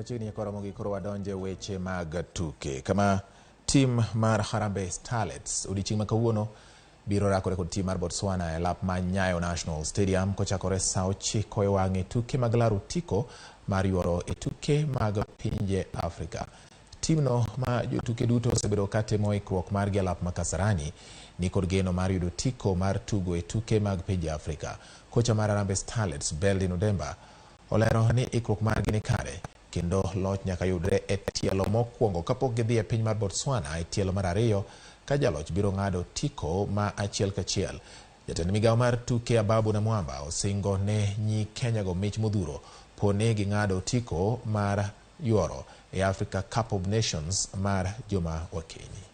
Machiegni nyakwara Ramogi koro wadonje weche mag tuke kama tim mar Harambee Starlets odiochieng' ma kawuono biro rakore kod tim mar Botswana e lap ma Nyayo National Stadium kochakore saa 9 e wang'e tuke mag laro otiko mar yuoro e tuke mag pinje Afrika. Timno ma jotuke duto osebedo ka timo ikruok margi e lap ma Kasarani ni kod geno mar yudo otiko mar tugo e tuke mag pinje Afrika. Kocha mar Harambee Starlets Beldin Odemba olero ni ikruok margi ni kare kendo loch nyaka yudre e tielo mokwongo kapok gidhi e piny mar Botswana e tielo mar ariyo ka jaloch biro ng'ado otiko ma achiel kachiel. Jatend migawo mar tuke Ababu Namwamba osingo ne nyi Kenya go mich modhuro po ni ging'ado otiko mar yuoro e Africa Cup of Nations mar joma wakenyi.